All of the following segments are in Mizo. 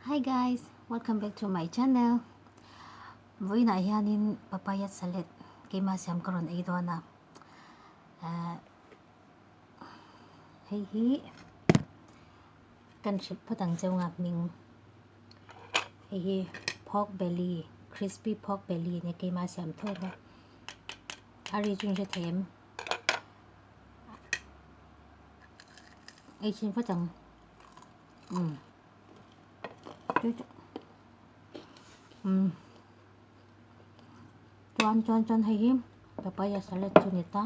Hi guys, welcome back to my channel. Vawiinah hianin papaya salad keimah siam ka rawn ei dawn a. Eh, hei hi kan hrilh phawt ang cheu nga hming. Hei hi pork belly, crispy pork belly nia keimah siam tho a. A ri chu in hre thei em? Ei chhin phawt ang. Um. Um. Chuan chuan chuan hei hi papaya salad chu ni ta.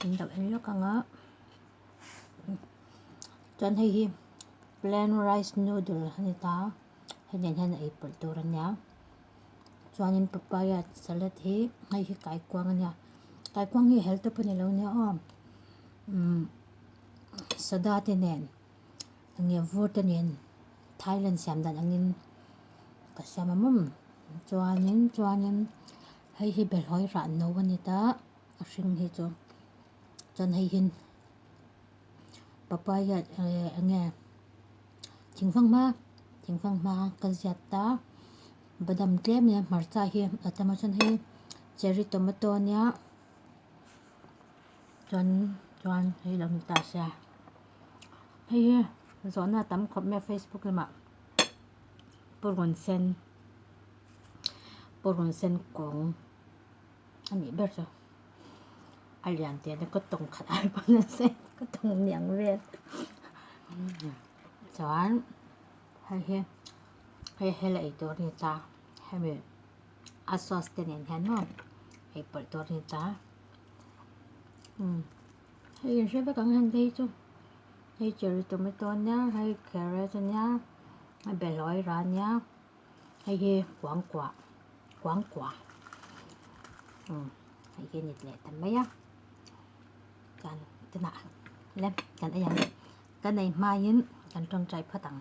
In lo en lawk ang a. Chuan hei hi plain rice noodle a ni ta. Hei nen hian a ei pawlh tur a nia. Chuanin papaya salad hi hei hi kaikuang a nia. Kaikuang hi hel te pawh ni lo nia aw. Umm soda te nen enge vur te nen Thailand siam dan angin ka siam a mawm. Chuanin chuanin hei hi behlawi rah no a ni ta a hring hi chu. Chuan hei hi papaya eh enge thingfang hma thingfang hma ka ziat ta badam tlem nia hmarcha hi a tam a chuan hei cherry tomato ania chuan chuan hei lo ni ta sia hei hi zawhna a tam khawp mai a facebook lamah purun sen purun sen kawng a nih ber chu a lian teh na ka tawng khat ai pawn a sei ka tawng niang vel chuan hei hi hei hela ei tur a ni ta hemi a sauce te nen hian maw ei pawlh tur a ni ta umm hei in hre vek ang heng te hi chu hei cherry tomato ania hei carrot ania hei behlawi rah ania. Hei hi kuangkuah kuangkuah umm hei hi a ni leh ta mai a chuan tunah le kan ei ang kan ei hmain kan tawngtai phawt ang.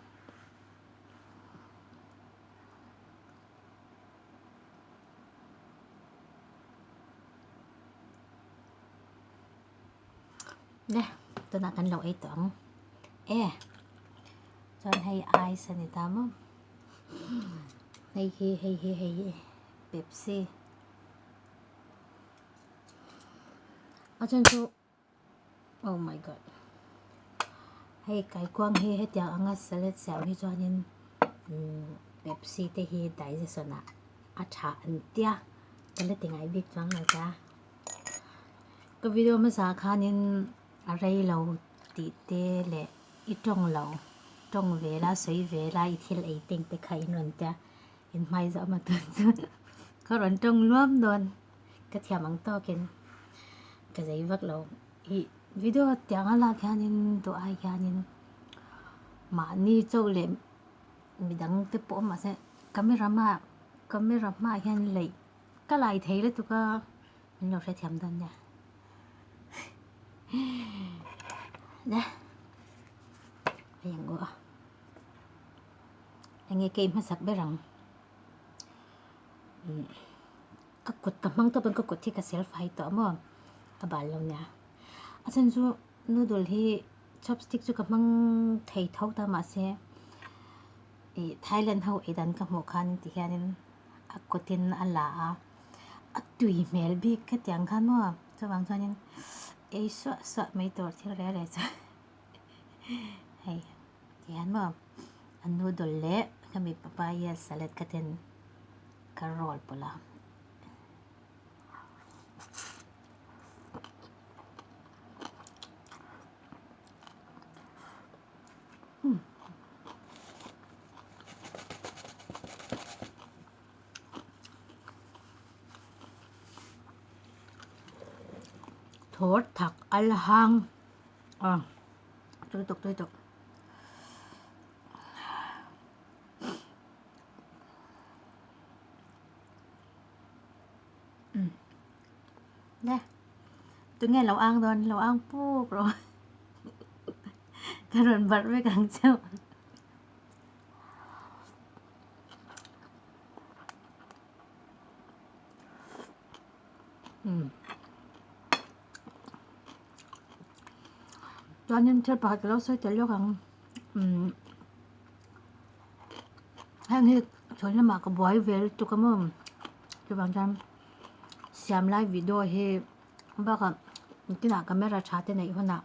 Le tunah kan lo ei tawh ang e chuan hei ice a ni ta maw. Hei hi hei hi hei hi pepsi a chhan chu oh my god hei kaikuang hi hetiang anga salad siam hi chuanin umm pepsi te hi digestion ah a tha an tia ka la ti ngai bik chuang lo ta ka video hmasa khanin a rei lo tih te leh i tawng lo tawng ve la sawi ve la i thil ei teng te kha in rawn tia in hmai zawh maw tun chu ka rawn tawng luam dawn ka thiam ang tawkin ka zei vak lo ih video tiang a lak hianin duh ai hianin mahni chauh leh midang te pawh mahse camera hmaah camera hmaah hian laih ka lai thei lutuk a min lo hrethiam dawn nia. Le hei ang aw enge ka inhmasak ber ang umm ka kut ka hmang tawp a ka kut hi ka self hai tawh maw a bal lo nia a chhan chu noodle hi chopstick chu ka hmang thei tho ta mahse ih Thailand ho ei dan ka hmuh khan ti hianin a kutin a la a a tui hmel bik hetiang khan maw chuvang chuanin ei suah suah mai tur thil reng reng chu hei tihian maw a noodle leh hemi papaya salad kha ten ka roll pawlh a. Thawr thak al hang a tui tuk tui tuk. Nè tunge lo ang dawn lo ang puk rawh ka rawn barh vek ang cheu. Chuanin thil pakhat ka lo sawi tel lawk ang umm. Heng hi chhawn lamah ka buai ve lutuk a maw chuvang chuan siam lai video hi bakah kinah camera tha te neih hunah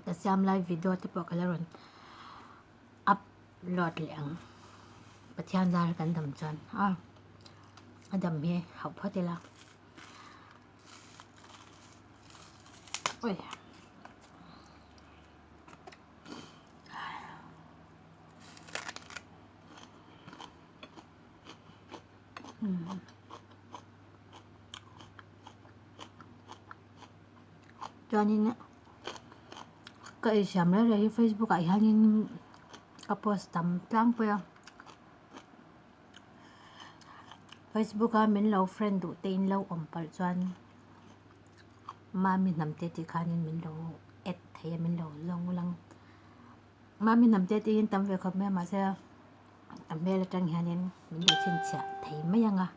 ka siam lai video te pawh ka la rawn upload leh ang Pathian zar kan dam chuan a a dam hi hauh phawt ila ui. Chuanin ka ei siam reng reng hi facebook ah hianin ka post tam tlangpui a facebook a min lo friend duh te in lo awm palh chuan mami hnam te tih khanin min lo add thei a min lo zawng lang mami hnam te tih hi an tam ve khawp mai a mahse a hmel atang hianin min lo chhinchhiah thei mai ang a.